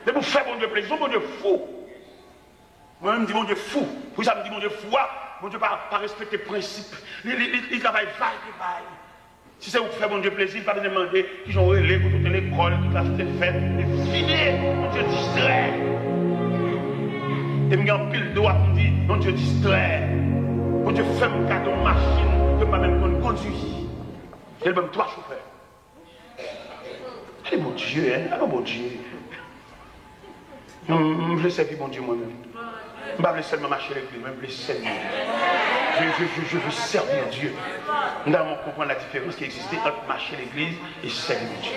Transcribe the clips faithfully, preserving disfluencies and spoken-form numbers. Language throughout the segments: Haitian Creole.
Depi w fè Bondye plezi, se yon Bondye fou. Mwen menm, m di Bondye fou. Poukisa m di Bondye fou a? Bondye pa, pa respekte prensip. Li, li, li, li travay vag e bay. Si se ou k fè Bondye plezi, li pa bezwen mande kijan w rele, kote w te lekòl, ki klas ou te fè. Li vide, Bondye distrè. E m gen anpil dwa pou m di, Bondye distrè. Bondye fè m kado yon machin ke m pa menm konn kondui. E l ban m twa chofè. Gade Bondye, hein? Gade Bondye. M, m vle sèvi Bondye mwen menm. M pa vle sèlman mache legliz, mwen m vle sèvi. Je, je, je, je veux servir Dieu. M ta renmen konprann la diferans ki egziste ant mache legliz e sèvi Bondye.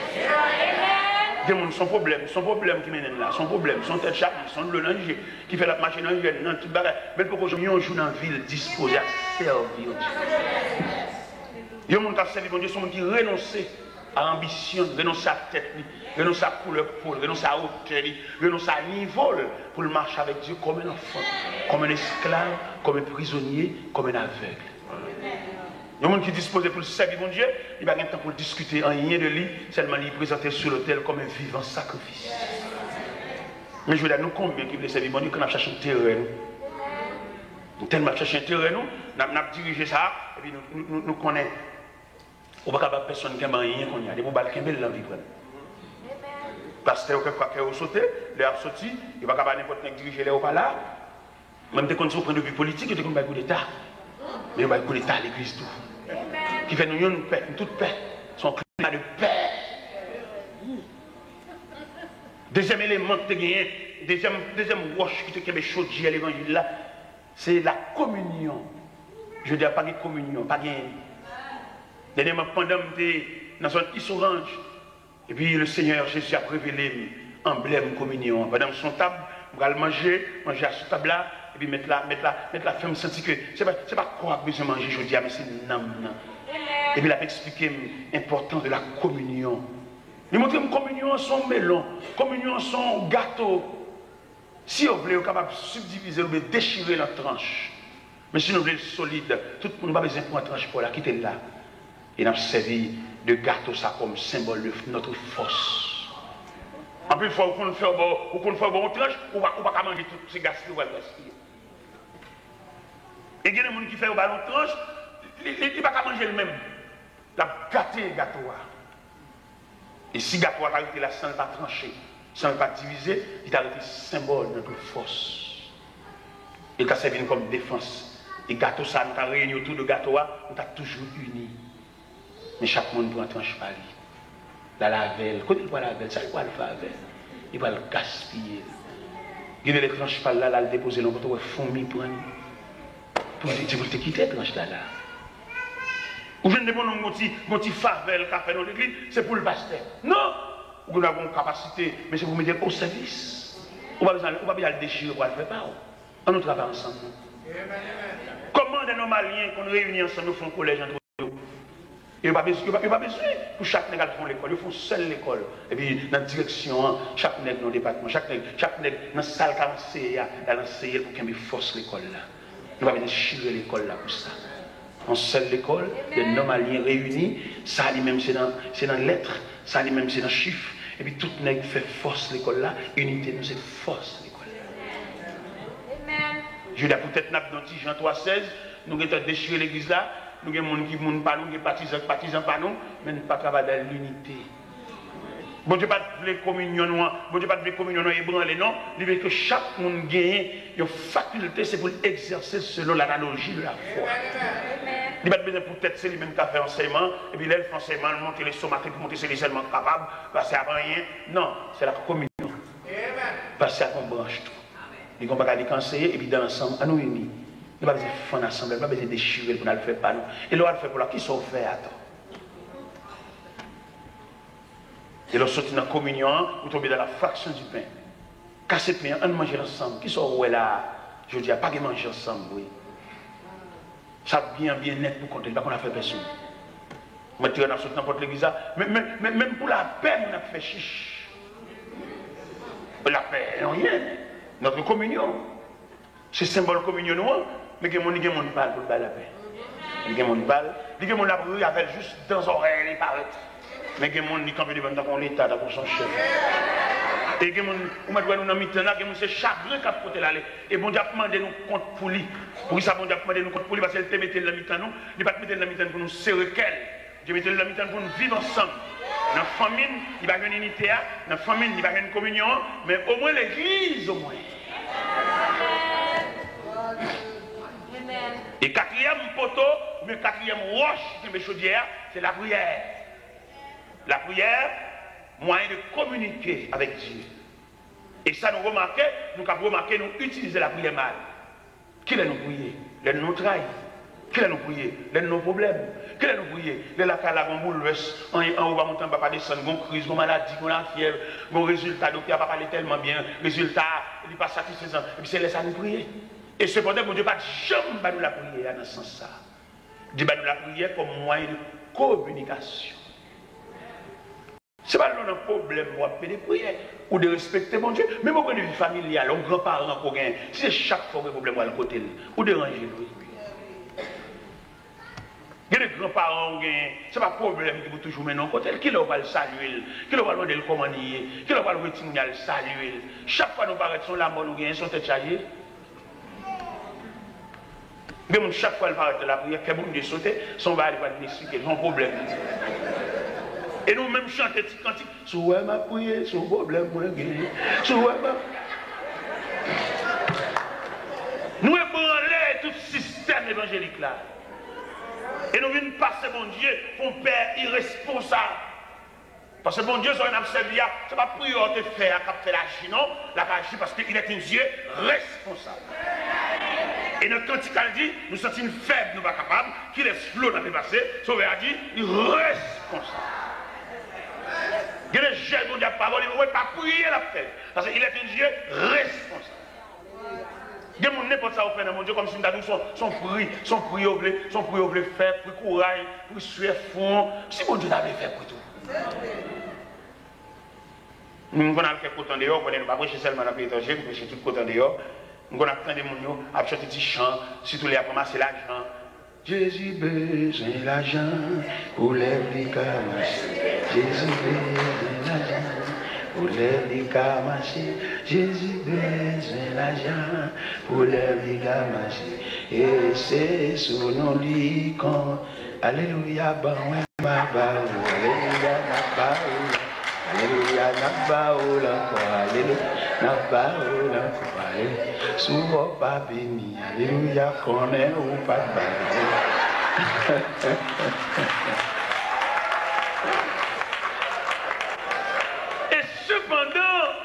Gen moun, se yon pwoblèm, se yon pwoblèm ki mennen l la, se yon pwoblèm, se yon tèt chaje, se yon dlo nan je ki fè l ap mache nan jèn, nan tout bagay. Men l poko janm yon jou nan vi l dispoze a sèvi Dye. Yon moun k ap sèvi Bondye, se yon moun ki renonse a anbisyon li, renonse a tèt li, renonse a koulè po l, renonse a wotè li, renonse a nivo l, pou l mache avèk Dye kòm yon anfan, kòm yon esklav, kòm yon prizonye, kòm yon avèg. Yon moun ki dispoze pou l sèvi Bondye, li pa gen tan pou l diskite anyen de li, sèlman li prezante l sou lotèl kòm yon vivan sakrifis. Men jodi a, nou konbyen ki vle sèvi Bondye, ke n ap chache enterè nou? Nou tèlman ap chache enterè nou, n ap, n ap dirije sa, epi nou, nou, nou, nou konnen ou pa ka ba pèsonn kenbe anyen kounye a. Depi w ba l kenbe l, l anvi pran l. Pastè yo, kèk fwa, kè yo sote, lè y ap soti, yo pa ka ba nenpòt nèg dirije lè yo pa la. Mwen, m te konn, si w pran depi politik, yo te konn bay koudeta. Men yo bay koudeta legliz tou. Ki fè nou youn pè, nou tout pè. Se yon klima de pè. Dezyèm eleman ki te genyen, dezyèm, dezyèm wòch ki te kenbe chodyè levanjil la, se la kominyon. Jodi a, pa gen kominyon, pa gen. Dènyèman, pandan m te nan zòn East Orange, epi le Senyè Jezi ap revele m anblèm kominyon an. Pandan m sou yon tab, m pral manje, manje a sou tab la, epi mèt la, mèt la, mèt la fè m santi ke se pa, se pa kò a k bezwen manje jodi a, men se nanm nan. Epi l ap eksplike m enpòtans de la kominyon. Li montre m kominyon an se yon melon, kominyon an se yon gato. Si yo vle, yo kapab sibdivize l oubyen dechire l an tranch. Men si nou vle l solid, tout moun pa bezwen pran tranch pa w la, kite l la. E n ap sèvi de gato sa kòm senbòl de notre force. Anpil fwa, ou konn fè w ba w, ou konn fè w ba w yon tranch, ou pa, ou pa ka manje tout, se gaspiye w pral gaspiye. E gen de moun ki fè yo ba l yon tranch, li, li, li pa ka manje l menm. L ap gate gato a. E si gato a ta rete la san l pa tranche, san l pa divize, li ta rete senbòl nan tout fòs. E l ka sèvi n kòm defans. E gato sa a, nou ta reyini otou de gato a, nou ta toujou ini. Men chak moun pran tranch pa li. L al avè l. Kote l pral avè l? Sa l pral fè avè l? Li pral gaspiye l. Gen de lè tranch pa l la, l al depoze l yon kote, w wè foumi pran li. Pou li di pou l te kite tranch la la. Ou jwenn de bononm gon ti, gon ti favè l ka fè nan legliz, se pou l pastè. Non! Ou gen dwa gon kapasite, men se pou mete l o sèvis. Ou pa bezwen, ou pa bezwen al dechire pou al fè pa w. Ann nou travay ansanm non. Kòman de nòmalyen konn reyini ansanm yo fè yon kolèj antre yo? Yo pa bezwen, yo pa, yo pa bezwen pou chak nèg al fè yon lekòl. Yo fè yon sèl lekòl. Epi nan direksyon an, chak nèg nan yon depatman, chak nèg, chak nèg nan sa l ka anseye a, l al anseye l pou kenbe fòs lekòl la. Nou pa bezwen chire lekòl la pou sa. Yon sèl lekòl, de nòmalyen reyini, sa li menm se nan, se nan lèt, sa li menm se nan chif, epi tout nèg fè fòs lekòl la, inite nou se fòs lekòl la. Jodi a poutèt n ap nan ti Jan twa sèz, nou gentan dechire legliz la, nou gen moun ki moun pa nou, gen patizan ki patizan pa nou, men n pa travay dan linite. Bondye pa t vle kominyon nou an, Bondye pa t vle kominyon nou an ebranle non, li vle ke chak moun genyen yon fakilte, se pou l egzèse selon lanaloji de la fwa. Li pa t bezwen poutèt se li menm k ap fè ansèyman, epi lè l fè ansèyman, l monte leson maten pou montre se li sèlman k kapab, pastè a pa anyen. Non, se la kominyon. Pastè a gon branch tou. Li gon bagay li ka anseye, epi dan ansanm, ann nou ini. Nou pa bezwen fann asanble, nou pa bezwen dechire l pou n al fè pa nou. E lè w al fè pa w la, kisa w fè atò? E lè w soti nan kominyon an, ou tonbe dans la fraction du pain. Kase pen an, ann manje l ansanm. Kisa w wè la a? Jodi a, pa gen manje ansanm vre. Sa byen, byen nèt pou kont li, li pa konn afè pèsonn. Mwen te wè n ap sot nan pòt legliz la, men, men, men, menm pou lapè, moun ap fè chich. Lapè, anyen. Notre communion. Se senbòl kominyon nou an, men gen moun, li gen moun pa l pou l bay lapè. Li gen moun pa l, li gen moun l ap ri avè l jis dan zòrèy li parèt. Men gen moun, li kanpe devan l tankou yon leta, tankou se yon chèf. E gen moun, ou mèt wè nou nan mitan la, gen moun se chagren k ap pote l ale. E Bondye ap mande nou kont pou li. Poukisa Bondye ap mande nou kont pou li? Paske l te mete l nan mitan nou, li pa t mete l nan mitan nou pou nou sere kè l. Bondye mete l nan mitan n pou n viv ansanm. Nan fanmi n, li pa jwenn inite a, nan fanmi n, li pa jwenn kominyon an, men omwen legliz, omwen. E katriyèm poto, oubyen katriyèm wòch ki kenbe chodyè a, se lapriyè. Lapriyè, mwayen de kominike avèk Dye. E sa nou remake, nou kab remake nou itilize lapriyè mal. Kilè nou priye? Lè n nan trayi. Kilè nou priye? Lè n nan pwoblèm. Kilè nou priye? Lè lakay la gon boulvès, anyen anwo pa monte, anba pa desann, gon kriz, gon maladi, gon lafyèv, gon rezilta, doktè a pa pale tèlman byen, rezilta a, li pa satisfezan. Epi se lè sa nou priye. E sepandan, Bondye pa t janm ba nou lapriyè a nan sans sa. Li ba nou lapriyè kòm mwayen de kominikasyon. Se pa lè w nan pwoblèm w ap pede priye. Ou derespekte Bondye. Menm o pwen de vi familyal, yon granparan ke w genyen, si se chak fwa w gen pwoblèm w al kote l, ou deranje l, wi. Gen de granparan w genyen, se pa pwoblèm ki pou toujou mennen w kote l. Kilè w pral salye l? Kilè w pral mande l kòman li ye? Kilè w pral voye timoun yo al salye l? Chak fwa nou parèt, se yon lamò nou genyen, se yon tèt chaje. Gen moun, chak fwa l parèt nan lapriyè, kè Bondye sote, se yon bagay li pral vin eksplike, se yon pwoblèm. E nou menm chante ti kantik, si w wè m ap priye, se yon pwoblèm mwen genyen. Si w wè m ap... Nou ebranle tout sistèm evanjelik la. E nou vin pase Bondye pou yon pè iresponsab. Paske Bondye, sa w wè n ap sèvi a, se pa priyè w te fè a k ap fè l aji, non. L ap aji paske il est un Dieu responsable. E nan kantik la, l di, nou santi n fèb, nou pa kapab, kilès dlo n ap depase, Sovè a di, li responsab. Gen de jèl Bondye ap ba w, li pa priyè l ap fè l. Paske il est un Dieu responsable. Gen moun, nenpòt sa ou fè nan Bondye, kòmsi m ta di w se yon, se yon pri, se yon pri yo vle, se yon pri yo vle fè, pri kouraj, pri swe fwon. Si Bondye ta vle fè pri tou. M konn al kèk kote andeyò, ou konnen nou pa preche sèlman nan peyi etranje, nou preche tout kote andeyò. M konn ap tande moun yo ap chante ti chan, sitou lè y ap ranmase lajan. Jezi bezwen lajan pou lèv li ka mache. Jezi bezwen lajan pou lèv li ka mache. Jezi bezwen lajan pou lèv li ka mache. E se sou non li kon. Alelouya, ban mwen, m a ba ou. Alelouya, n a ba ou. Alelouya, n ap ba ou l ankò, alelouya, n ap ba ou l ankò, alelouya. Si w pa beni, alelouya, konnen ou pa t ba l. E sepandan,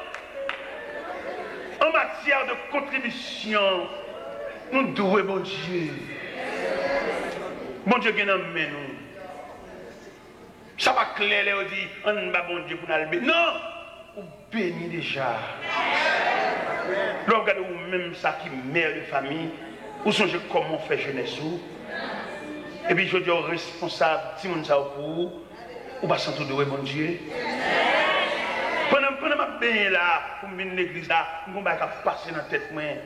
an matyè de kontribisyon, nou dwe Bondye. Bondye gen nan men nou. Sa pa klè lè yo di, ann ba Bondye pou n al beni. Non! Ou beni deja. Lè w ap gade ou menm sa ki mè de fanmi, ou sonje kòman w fè jenès ou. Epi jodi a w responsab timoun sa yo pou ou, ou pa santi w dwe Bondye? Pandan, pandan m ap benyen la, pou m vin legliz la, m gon bagay k ap pase nan tèt mwen.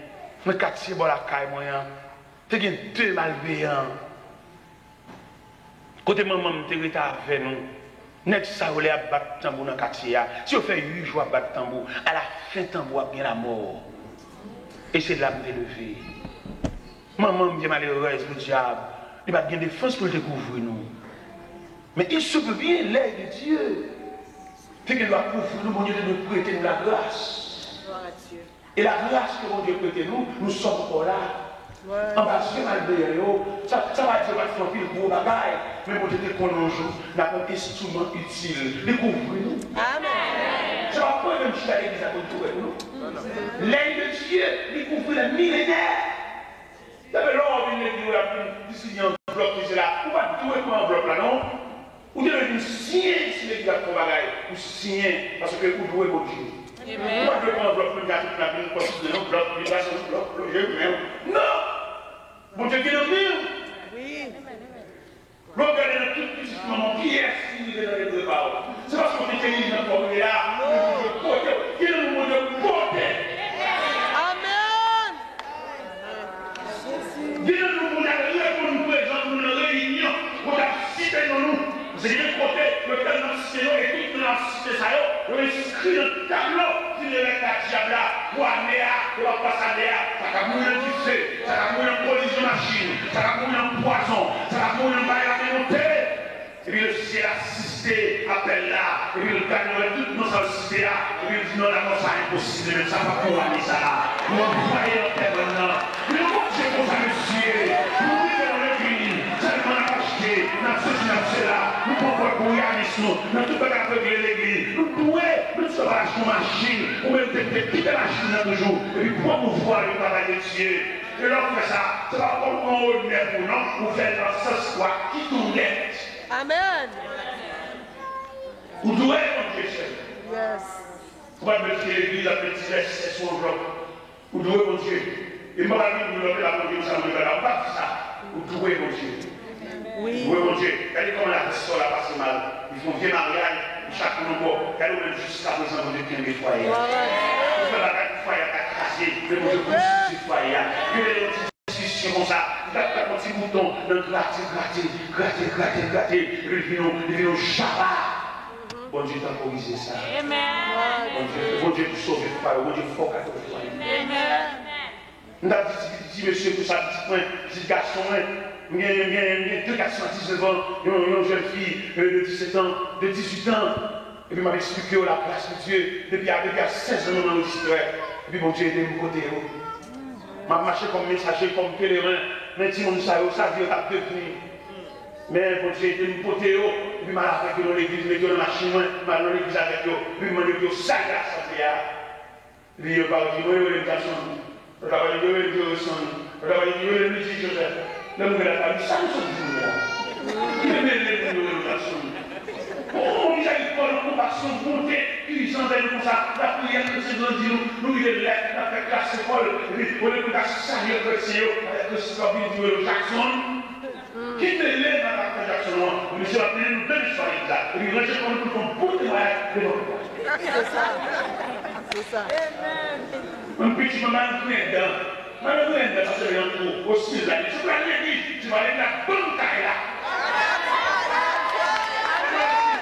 Mwen katye bò lakay mwen an, te gen de malveyan. Kote manman m te rete avè nou, nèg sa yo lè y ap bat tanbou nan katye a, si yo fè uit jou ap bat tanbou, alafen tanbou ap gen lamò. E se la m te leve. Manman m, vye malerèz, podyab, li pa t gen defans pou l te kouvri nou. Men il se peut bien, lèy de Dye te gen dwa kouvri nou, Bondye te dwe prete nou lagras. E lagras ke Bondye prete nou, nou sòt ankò la. Anba zye malveyan yo, sa, sa pa di yo pa t fè anpil gwo bagay, men Bondye te konnen yon jou n ap yon enstriman itil. Li kouvri nou. Amèn. Se pa pwoblèm chita legliz la pou l tou wè nou, non. Lèy de Dye, li kouvri lè milenè. Sa fè lè w vin legliz, w ap vin distribye anvlòp, mesye la. Ou pa t dwe pran anvlòp la, non. Ou te dwe vin siyen si legliz ap fè yon bagay. Ou siyen, paske ou dwe Bondye. Ou pa t dwe pran anvlòp, menm jan tout moun ap vin konsidere yon anvlòp, vin pase yon anvlòp, lonje men w. Non! Bondye gen nan men w. Lè w gade nan tout pitit manman w, kiyès ki rive nan legliz pa w? Se paske w te entèlijan twòp, ou rive la, ou te koute, gen nan nou Bondye koute. Amèn. Gen nan nou Bondye ap reponn prezan nou nan reyinyon, Bondye ap site non nou. Paske gen kote, yo tèlman site yo, e tout non ap site sa yo, yo enskri Tablo, fin de rèd la dyab la, pou ane a, e w ap pase ane a, sa k ap mouri nan dife, sa k ap mouri nan kolizyon machin, sa k ap mouri nan pwazon, sa k ap mouri nan bagay la men monte. Epi lesyèl asiste apèl la, epi l gade wè tout non sa yo site a, epi l di non, dakò, sa enposib, men sa pa pou ane sa a. Nou ap fwaye lantèman nan. Men Bondye konsa, mesye, nou rive nan legliz, sèlman n ap achte, n ap sesi, n ap sela, nou pran pòt pou yanis nou, nan tout bagay ap regle legliz, nou dwe, menm si w pa achte yon machin, ou menm te, te kite machin nan toujou, epi pwomouvwa le travay de Dye. E lè w fè sa, se pa kòm yon onè pou non, ou fè l nan sans kwa, ki tou nèt. Amèn. Ou dwe Bondye, chè. Yes. Ou pa dwe kite legliz ap met ti vèsè sou anvlòp. Ou dwe Bondye. E m pa pral vin pou lòt la pou di sa, mwen pa la. Ou pa di sa. Ou dwe Bondye. Wi. Ou dwe Bondye. Gade kòman la vi sò la pase mal. Li fè yon vye maryaj, li chak moun ankò. Gade ou menm jiska prezan Bondye kenbe fwaye a. Wi. Ou fè bagay pou fwaye a pa kraze, men Bondye konstitye fwaye a. Gen de lè yon ti diskisyon konsa, li t ap fè yon ti bouton nan grate, grate, grate, grate, grate, epi li vin yon, li vin yon jaba. Bondye tankorize sa. Amen. Bondye, Bondye pou sove fwa yo, Bondye fò ka sove fwa yo. Amen. M t ap di ti, ti mesye konsa, pitit mwen, pitit gason mwen, m gen, m gen, m gen de gason a diznèf an, yon, yon jèn fi, euh, de disèt an, de dizuit an. Epi m ap eksplike yo la grâce de Dieu, depi a, depi a sèz an nou nan rejistrè. Epi Bondye ede m pote yo. M ap mache kòm mesaje, kòm pelerin, men timoun sa yo, sa di yo t ap devni. Men Bondye ede m pote yo, epi m al avèk yo nan legliz, m mete yo nan machin mwen, m al nan legliz avèk yo, epi m mande pou yo salye asanble a. Epi yo pa di, "Mwen, yo rele m Jackson." Yo ta pale, "Yo rele m Jerison." Yo ta pale, "Yo rele m Lucie Joseph." Lè m rele la, sa nou sot di la? Ki te mele moun yo rele m Jackson? On, on mizèrikòd, on konpasyon, bonte, ijan, anvè nou konsa, lapriyè, kretyen grandi nou, nou vide lèt, n ap fè klas lekòl, epi olye pou ta salye kretyen yo, avèk respè, w ap vin di yo Jackson. Ki mele nan afè Jackson an, misye ap mele nou de listwa legliz la. Epi ranje kò nou pou fè yon bon temwayaj devan pèp la. Se sa. Se sa. Yon pitit manman l griyen dan. Manman l griyen dan, pase l yon twou, ostil la. Li di, "Ou pral legliz, ou pral legliz la, banm kay la." Mwen, mwen,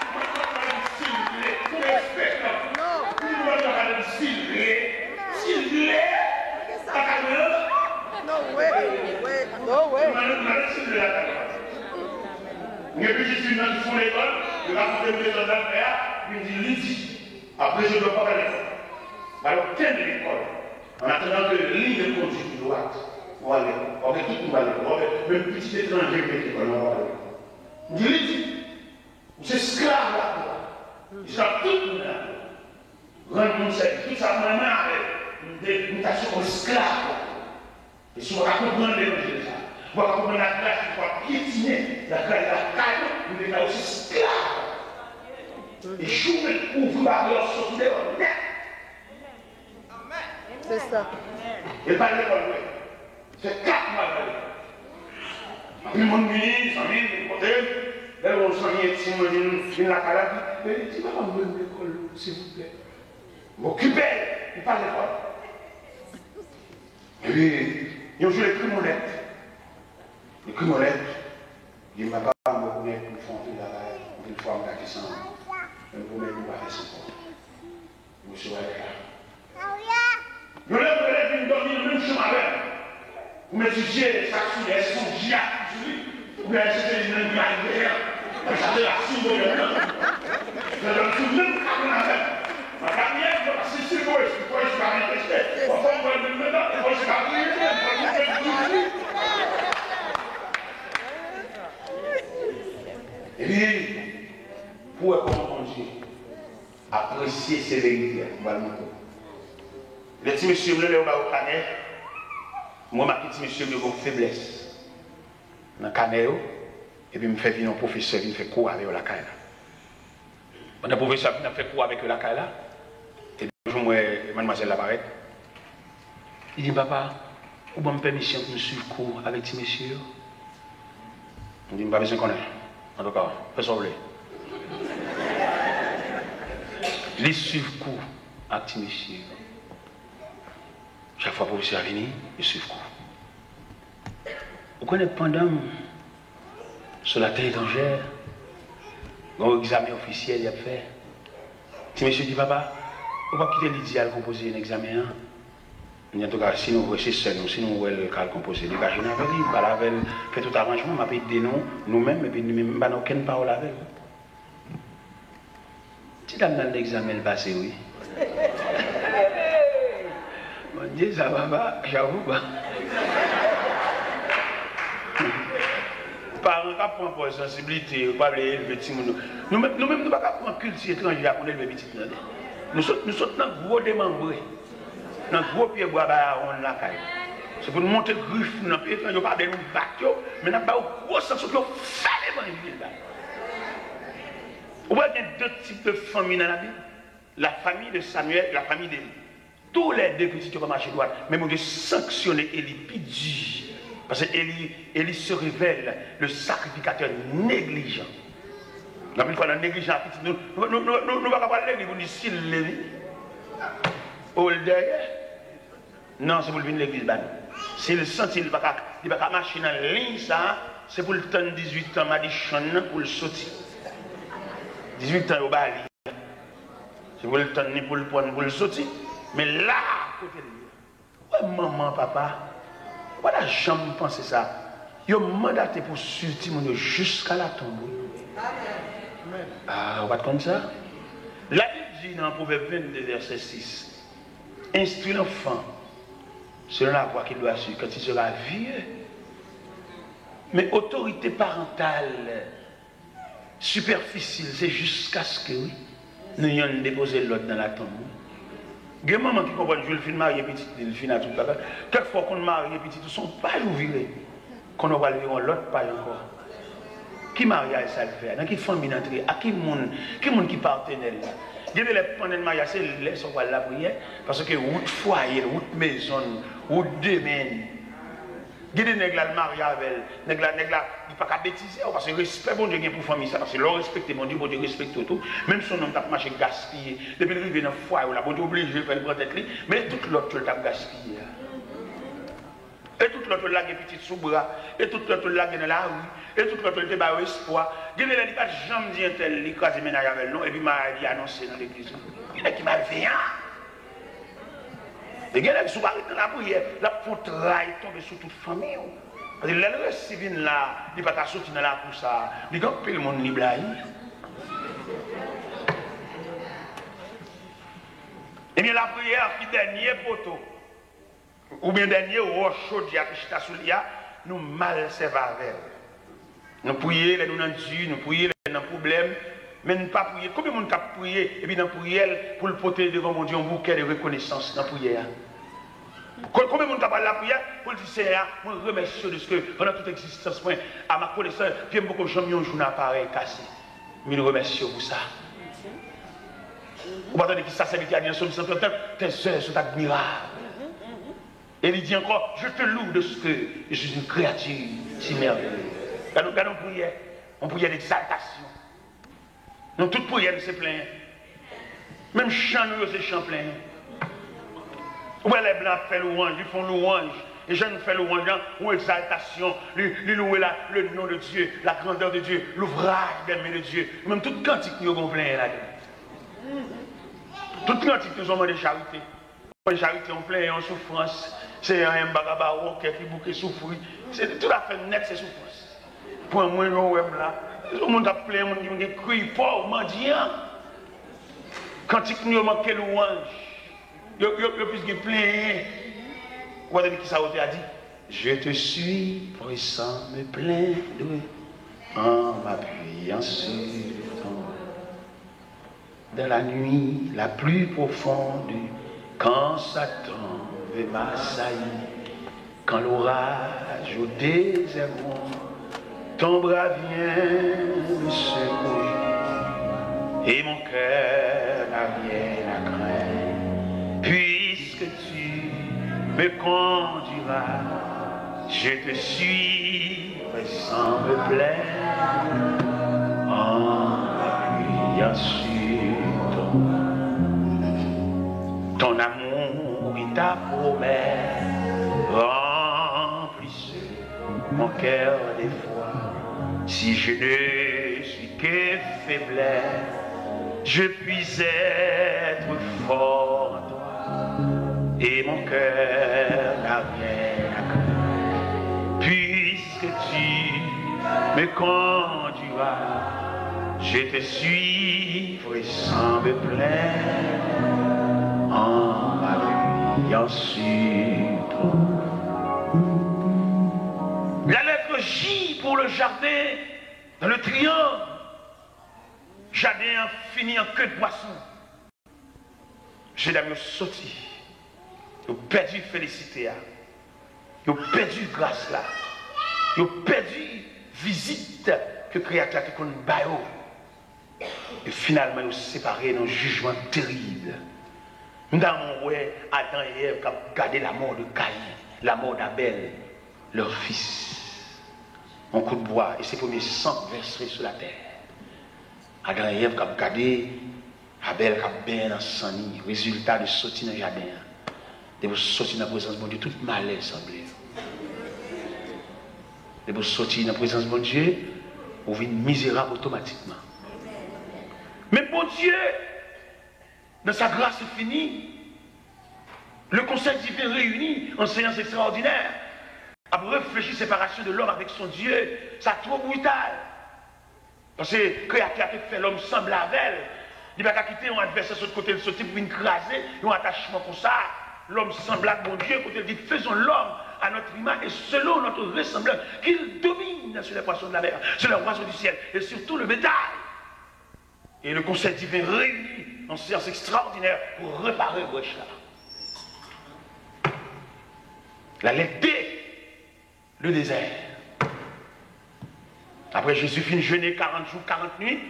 mwen, mwen, mwen, silvouplè, pou respè, non. Pou mwen, mwen, mwen, silvouplè. Silvouplè. Pa ka mwen, non. No way. No way. Mwen, mwen, silvouplè, la, la. Gen pitit fi m nan ki fon lekòl, yo rakonte m dezòd l ap fè a, li di, "Lidi, apre jodi a w pa pral lekòl. Pa gen okenn lekòl. An atandan ke liy de konduit ou dwat, ou al lekòl. W ap wè tout moun pral lekòl. W ap wè menm pitit etranje yo mete lekòl, men w pa pral lekòl." M di, "Lidi, ou se esklav lakou a. Esklav tout moun lakou a." Rann moun sèvis. Tout sa mwen, mwen avè l. M te, m ta sou esklav. E si w pa ka konprann levanjil sa, w pa ka konprann lagras ki w ap pyetine, lagras lakay ou, m deklare w se esklav. E jou w mèt ouvri bagay w ap soti deyò nèt. Se sa. E l pa lekòl vre. Fè kat mwa l pa lekòl. Anpil moun vini, zanmi m, vin kote m. Lè yon zanmi entim mwen vin, vin lakay la, li di, "Papa, m vle m lekòl, silvouplè." M okipe l, li pa lekòl. Epi, yon jou, l ekri m yon lèt. L ekri m yon lèt. Li di m, "Papa, m rekonèt m fè anpil bagay, anpil fwa m gate san m, men m pwomèt m pa fè sa ankò." M resevwa lèt la. Yon lè, m leve vin dòmi nan menm chanm avè l. Pou m etidye sa k sou li, èske se yon djihad ki sou li? Oubyen èske se li menm ki al dèyè? Mwen chache rasin pwoblèm nan. Mwen dòmi sou menm kay la avè l. Mwen lapriyè, mwen pase si fò espri, fò espri a manifeste. Fò, fò mwen menm nan, fò espri a priye, fò mwen menm toujou. Epi, pou wè kòman Bondye apresye severite a, m pral montre w. Lè ti mesye m yo, lè yo ba yo kanè, m remake ti mesye m yo gen yon feblès nan kanè yo, epi m fè vin yon pwofesè vin fè kou avè yo lakay la. Pandan pwofesè ap vin ap fè kou avèk yo lakay la, epi yon jou m wè madmwazèl la parèt, li di m, "Papa, ou ban m pèmisyon pou m swiv kou avèk ti mesye yo?" M di, "M pa bezwen konnen. Antouka, fè sa w vle." Li swiv kou ak ti mesye yo. Chak fwa pwofesè a vini, li swiv kou. Ou konnen, pandan m sou latè etranjè, gen yon egzamen ofisyèl y ap fè. Ti mesye di, "Papa, Ou p ap kite li di al konpoze yon egzamen an? M di, antouka, si nou vre se sè nou, si nou wè l ka al konpoze, degaje n avè li, pale avè l, fè tout aranjman, m ap ede nou, nou menm, epi nou menm, m pa nan okenn pawòl avè l. Ti dam nan, egzamen l pase, wi. Bondye sa, papa, chapo ba. Paran k ap pran pòz sansiblite, yo pa vle elve timoun yo. Nou menm, nou menm, nou pa ka pran kilti etranje a pou n elve pitit nou, tande. Nou sot, nou sot nan gwo demanbre, nan gwo pye bwa bay awonn lakay. Se pou n monte grif nou nan peyi etranje, yo pa vle nou bat yo, men n ap ba yo gwo sanksyon pou yo fè levanjil ba yo. Ou wè gen de tip de fanmi nan Labib. La famille de Samuel, la famille d'Élie. Toulède pitit yo pa mache dwat, men Bondye sanksyone Eli pi di. Paske Eli, Eli se revèl le sakrifikatè neglijan. Anpil fwa, nan neglijan a pitit nou, nou, nou, nou, nou, nou pa ka pral legliz pou nou di si l leve. O, l dèyè. Non, se pou l vin legliz ba nou. Si l santi li pa ka, li pa ka mache nan liy sa a, se pou l tann dizuit an madichon nan pou l soti. Dizuit an yo ba li. Se pou l tann li pou l pran pou l soti. Men la a, kote l ye? Ou wè manman, papa, ou pa ta janm panse sa. Yo mandate pou swiv timoun yo jiska latonb, wi. Ah, ou pa t konn sa? Labib di nan Pwovèb vennde, vèsè sis, instruis l'enfant selon la voie qu'il doit suivre, quand il sera vieux. Men otorite parantal sipèfisil, se jiskaske, wi, nou yonn depoze lòt nan latonb, wi. Gen manman ki konprann jou l fin marye pitit li, l fin a tout bagay. Kèk fwa w konn marye pitit ou se yon paj ou vire. Kounye a w pral vire yon lòt paj ankò. Ki maryaj sa l fè a? Nan ki fanmi l antre? A ki moun? Ki moun ki patnè l la? Gen de lè pandan l marye a, se lè sa w pral lapriyè. Paske wout fwaye l, wout mezon l, wout demen l. Gen de nèg la, l marye avè l. Nèg la, nèg la, li pa ka betize w, paske respè Bondye gen pou fanmi sa, paske lè w respekte Bondye, Bondye respekte w tou. Menm si yon nonm t ap mache gaspiye, depi l rive nan fwaye w la, Bondye oblije fè l pran tèt li, men e tout lòt yo l t ap gaspiye a. E tout lòt yo l lage pitit sou bra, e tout lòt yo l lage nan lari, e tout lòt yo l te ba yo espwa. Gen de lè li pa t janm di entèl li kraze mennaj avè l non, epi maryaj li anonse nan legliz la. Gen nèg ki malveyan. E gen nèg si w pa ret nan lapriyè, l ap fè yon tray tonbe sou tout fanmi w. Paske lè l resi vin la, li pa ka soti nan lakou sa a. Li gen anpil moun li blayi. Ebyen, lapriyè a ki dènye poto, oubyen dènye wòch chodyè a ki chita sou li a, nou mal sèvi avè l. Nou priye lè nou nan di, nou priye lè n nan pwoblèm, men n pa priye. Konbyen moun k ap priye epi nan priyè l pou l pote devan Bondye yon boukè de rekonesans nan priyè a? Kon-, konbyen moun k ap al lapriyè pou l di, Senyè, mwen remèsye w dèske pandan tout egzistans mwen, à ma connaissance, vye m poko janm yon jou nan aparèy kase. Men l remèsye w pou sa. Ou pa tande ki sa sèvitè a di nan Sòm san trannèf? Tes œuvres sont admirables. E li di ankò, Je te loue de ce que je suis une créature si merveilleuse. Gade, gade yon priyè, yon priyè d'egzaltasyon. Nou tout priyè nou se plenyen. Menm chan nou yo se chan plenyen. Ou wè lè blan ap fè lwanj, li fè yon lwanj. E jan l fè lwanj lan, yon egzaltasyon, li, li louwe la, le nom de Dieu, la grandeur de Dieu, l'ouvrage des mains de Dieu. Menm tout kantik nou yo gen yon plenyen ladan l. Tout kantik nou se yon mande charite. Mande charite, yon plenyen, yon soufrans. Senyè, m pa ka ba w yon kè ki bouke soufri. Se tout afè nèt se soufrans. Pran mwen jan w wè m la. Se yon moun k ap plenyen, moun ki gen kri pòv, mandyan. Kantik nou yo manke lwanj. Yo, yo, yo plis gen plenyen. Ou pa tande kisa otè a di? Je te suivrai sans me plaindre, en m'appuyant sur ton. Dans la nuit la plus profonde, quand Satan veut m'assaillir, quand l'orage au désert gronde, ton bras vient me secourir, et mon cœur n'a rien à craindre, puisque tu me conduiras, je te suivrai sans me plaindre, en m'appuyant sur ton. Ton amour et ta promesse remplissent mon cœur d'effroi. Si je ne suis que faiblesse, je puis être fort. Et mon cœur n'a rien à craindre, puisque tu me conduiras, je te suivrai sans me plaindre, en m'appuyant sur toi. La lettre J pour le jardin, dans le triangle. Jaden an fini an ke de pwason. Mesye dam yo soti, yo pèdi felisite a, yo pèdi gras la, yo pèdi vizit ke Kreyatè a te konn ba yo. E finalman, yo separe nan jijman terib. M ta renmen wè Adan e Èv k ap gade la mort de Caïn, la mort d'Abel, leur fils. On coup de bois, et ses premiers cendres versés sur la terre. Adan e Èv k ap gade Abèl k ap benyen nan san li, rezilta de soti nan jaden an. Depi w soti nan prezans Bondye, tout malè sanble. Depi w soti nan prezans Bondye, ou vin mizerab otomatikman. Men Bondye, dans sa grâce infinie, le Conseil divin réuni en séance extraordinaire, ap reflechi separasyon de lòm avèk son Dye. Sa twò brital. Paske Kreyatè a te fè lòm sanble avè l. Li pa ka kite yon advèsè sot kote l soti pou vin kraze yon atachman konsa. Lòm sanble ak Bondye, kote l di, faisons l'homme à notre image et selon notre ressemblance, qu'il domine sur les poissons de la mer, sur les oiseaux du ciel et sur tout le bétail. Et le Conseil divin réuni en séance extraordinaire pour réparer brèche là. La lettre D, le désert. Après Jésus fin jeûner quarante jours, quarante nuits,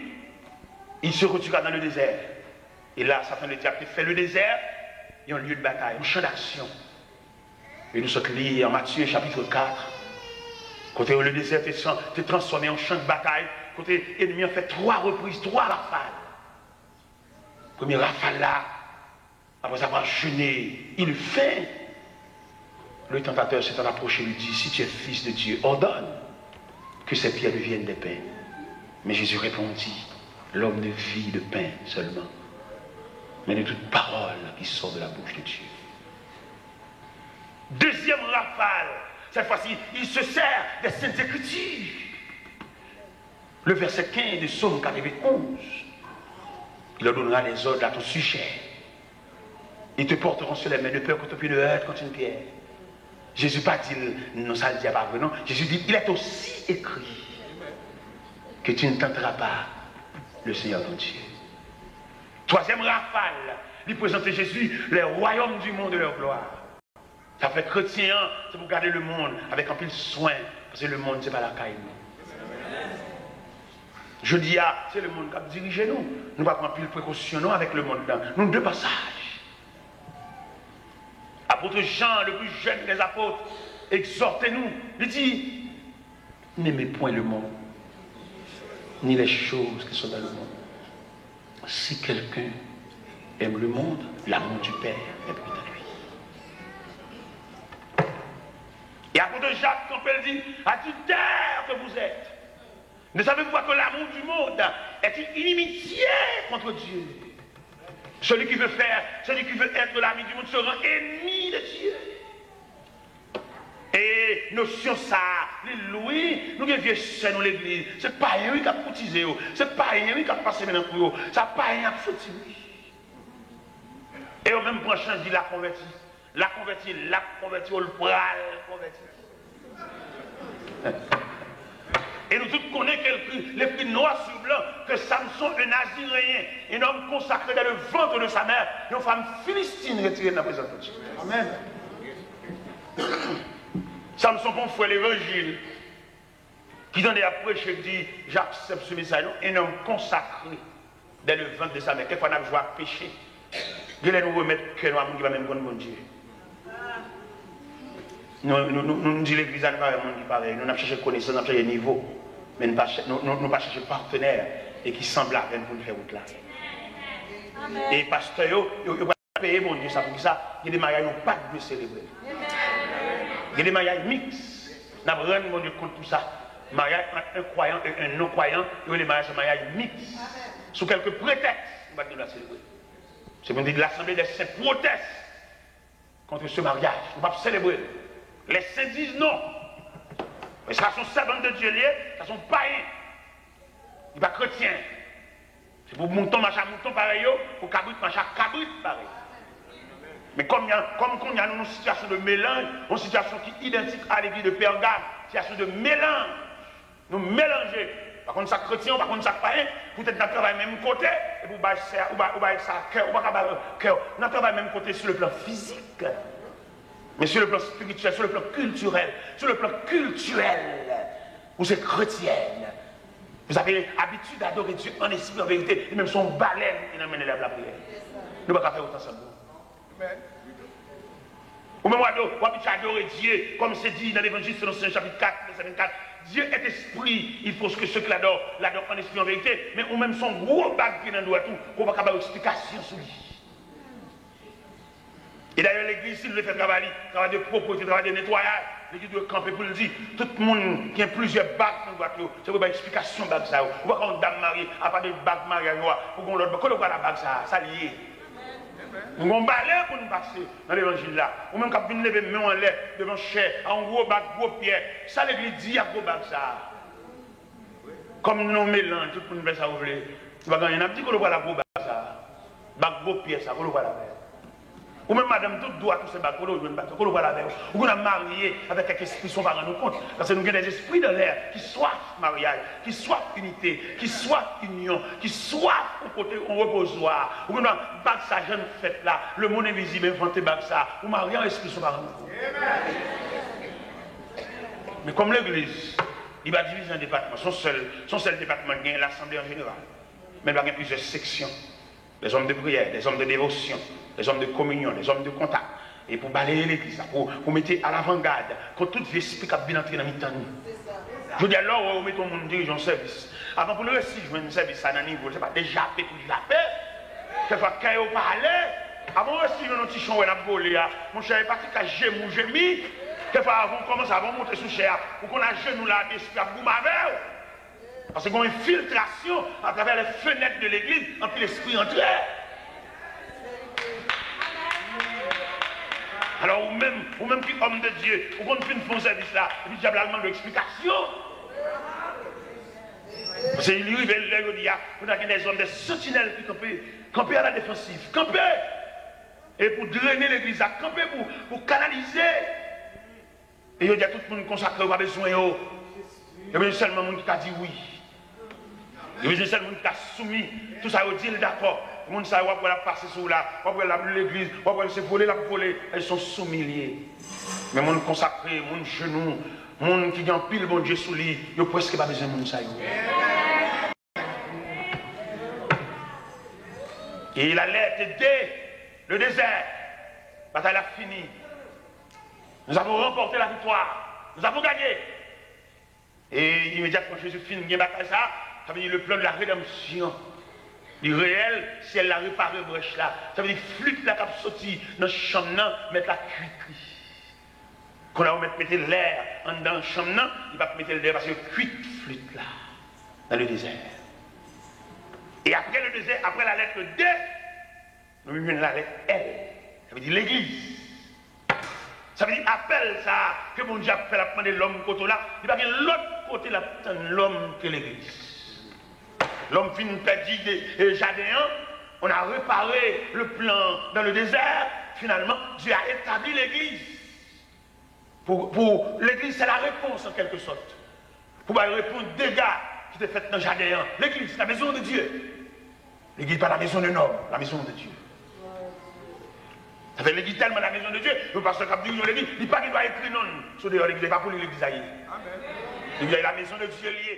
il se retira dans le désert. Et là, Satan le diable te fait le désert un lieu de bataille, un champ d'action. E nou sot li an Matye chapit kat, kote le désert te chan-, te transfòme an chan de batay, kote enmi an fè twa repriz, twa rafal. Premye rafal la, après avoir jeûné, il eut faim. Le tentateur s'étant approché lui dit, si tu es fils de Dieu, ordonne que ces pierres deviennent des pains. Mais Jésus répondit, l'homme ne vit de pain seulement, mais de toute parole qui sort de la bouche de Dieu. Deuxième rafale, cette fois-ci, il se sert des Saintes Écritures. Le verset quinze de Psaume quatre-vingt-onze, il ordonnera les ordres à ton sujet. Ils te porteront sur les mains de peur que ton pied ne heurte contre une pierre. Jezi pa di l, non, sa l di a pa vre, non. Jezi di, il est aussi écrit que tu ne tenteras pas le Seigneur ton Dieu. Twazyèm rafal, li prezante Jezi, les royaumes du monde et leur gloire. Sa fè kretyen an, se pou gade lemonn avèk anpil swen, paske lemonn se pa lakay nou. Jodi a, se lemonn k ap dirije nou. Nou pa pran anpil prekosyon non avèk lemonn nan. Nou de pasaj. Apôtre Jean, le plus jeune des apôtres, exhorte nous. Li di, n'aimez point le monde, ni les choses qui sont dans le monde. Si quelqu'un aime le monde, l'amour du Père n'est point en lui. Et apôtre Jacques, quand il dit, adultères que vous êtes, ne savez-vous pas que l'amour du monde est une inimitié contre Dieu? Celui qui veut faire, celui qui veut être l'ami du monde se rend ennemi de Dieu. E nosyon sa a, li lou wi. Nou gen vye sè nou legliz. Se payen wi k ap koutize yo. Se payen wi k ap pase men nan kou yo. Sa payen ap soti wi. E yo menm pran chans di l a konvèti. L a konvèti, l ap konvèti, ou l pral konvèti. E nou tout konnen ke lekri, lekri nwa sou blan, ke Samson, un Naziréen, un homme consacré dès le ventre de sa mère, yon fanm filistine retire l nan prezans Bondye. Amèn. Samson pa yon frè levanjil ki tande y ap preche, ki di, j'accepte ce message, non, un homme consacré dès le ventre de sa mère. Kèk fwa n ap jwe ak peche. Genlè nou remèt kè nou a moun ki pa menm konn Bondye. Nou, nou, nou, nou di legliz la, nou pa wè moun ki parèy nou, n ap chèche konesans, n ap chèche nivo, men nou pa chè-, nou, nou, nou pa chèche patnè e ki sanble avè n pou n fè wout la. E pastè yo, yo, yo pral peye Bondye sa. Poukisa? Gen de maryaj nou pa t dwe selebre. Gen de maryaj miks. N ap rann Bondye kont pou sa. Maryaj ant un croyant et un non-croyant, yo rele maryaj sa maryaj miks. Sou kèlke pretèks, nou pa t gen dwa selebre. Se pou n di l'Assemblée des Saints proteste contre ce mariage. Nou p ap selebre l. Les saints disent non. Men sa se yon sèvant de Dieu li ye, sa se yon payen. Li pa kretyen. Se pou mouton mache a mouton parèy yo, pou kabrit mache a kabrit parèy. Men kòm, kòm kounye a nou nan yon sitiyasyon de melanj, yon sitiyasyon ki idantik a legliz de Pègam, sitiyasyon de melanj. Nou melanje. Pa konn sa k kretyen, ou pa konn sa k payen. Poutèt n ap travay menm kote, epi ou bay sè, ou bay, ou bay sa kè, ou pa ka bay kè. N ap travay menm kote sou le plan fizik, men sou le plan spirityèl, sou le plan kiltirèl, sou le plan kiltirèl, ou se kretyèn. Vous avez l'habitude d'adorer Dieu en esprit, en vérité. Li menm se yon balèn ki nan men lè lapriyè. Nou pa ka fè otan ansanm, non. Ou menm w ap, w ap abitye adore Dye, kòm se di nan Levanjil selon Sen Jan chapit kat, vèsè vennkat. Dieu est esprit, il faut que ceux qui l'adorent l'adorent en esprit, en vérité. Men ou menm se yon gwo bag ki nan dwèt ou, ke w pa ka ba yo eksplikasyon sou li. E dayè legliz, si l vle fè travay li, travay de pwoprete, travay de netwayaj, legliz dwe kanpe pou l di, tout moun ki gen plizyè bag nan dwèt yo, se pou bay eksplikasyon bag sa yo. Ou pa ka yon dam marye, apa de bag maryaj ou a, pou gen yon lòt bag. Kote w pral ak bag sa a? Sa l ye? Nou gen yon balè pou n pase nan levanjil la. Ou menm k ap vin leve men w anlè devan chè a, yon gwo bag, gwo pyè. Sa legliz di ak gwo bag sa a? Kòm nou melanj, tout moun fè sa yo vle. Nou pa gen anyen n ap di, kote w pral ak gwo bag sa a? Bag gwo pyè sa, kote w pral avè l? Ou menm madanm, tout dwat ou se bag, kote w jwenn bag sa, kote w pral avè l? Ou konn ap marye avèk kèk espri san w pa rann ou kont. Paske nou gen des esprits dans l'air qui soif maryaj, ki swaf inite, ki swaf inyon, ki swaf yon kote, yon repozwa. Ou konn wè bag sa jan l fèt la, lemonn envizib envante bag sa, ou marye a yon espri san w pa rann ou kont. Men kòm legliz, li pa divize an depatman, se yon sèl, se yon sèl depatman ki gen, lasanble an jeneral. Men l pa gen plizyè seksyon. Des hommes de prière, des hommes de dévotion, des hommes de communion, des hommes de contact. E pou baleye legliz la, pou, pou mete alavangad kont tout vye espri k ap vin antre nan mitan nou. Jodi a, lè w wè yo mete yon moun dirije yon sèvis, avan pou l resi jwenn sèvis sa nan nivo l, se pa dejape pou l jape. Kèlkefwa kè yo pale. Avan w resi jwenn yon ti chan w wè l ap vole a, monchè, e pa ti ka jemi w jemi. Kèlkefwa avan w kòmanse, avan w monte sou chè a, ou konn ajenou la, epi espri ap goumen avè w. Paske gen yon enfiltrasyon atravè les fenêtres de legliz, anpil espri antre. Alò, ou menm, ou menm ki homme de Dieu, ou konn fin fè yon sèvis la, epi dyab la al mande w eksplikasyon. Paske li rive lè jodi a, pou n gen des hommes, des sentinelles ki kanpe, kanpe à la défensive, kanpe! E pou drene legliz la, kanpe pou, pou kanalize. E yo di a tout moun konsakre, yo pa bezwen yo. Yo bezwen sèlman moun ki ka di wi. Yo bezwen sèl moun ki ka soumi. Tout sa yo di l dakò. Moun sa yo w ap wè l ap pase sou w la, w ap wè l ap legliz, w ap wè l se vole l ap vole. Li se yon soumi l ye. Men moun konsakre, moun jenou, moun ki gen anpil Bondye sou li, yo prèske pa bezwen moun sa yo. Et il alerte dès le désert. Batay la fini. Nous avons remporté la victoire. Nous avons gagné. E imedyatman Jezi fin gen batay sa, sa vle di le plan de la rédemption. Li reyèl, syèl la repare brèch la. Sa vle di flit la k ap soti nan chanm nan, mèt la kwit li. Kounye a yo mèt mete lè anndan chanm nan, li p ap mete l deyò paske yo kwit flit la dans le désert. E apre le désert, apre la lettre D, nou vin jwenn lalèt L. Sa vle di legliz. Sa vle di apèl sa a ke Bondye ap fè, l ap mande lòm kote w la, li pa gen lòt kote l ap tann lòm ke legliz. Lòm fin pèdi de, e, jaden an, on a réparé le plan dans le désert, finalement, Dieu a établi l'église. Pou, pou legliz, c'est la réponse en quelque sorte. Pou bay repons dega ki te fèt nan jaden an. Legliz, la maison de Dieu. Legliz pa la maison d'un homme, la maison de Dieu. Sa fè legliz tèlman la maison de Dieu, yon pastè k ap dirije yon legliz, li pa gen dwa ekri non l sou deyò legliz la, e pa pou li legliz la ye. Legliz la, la maison de Dieu li ye.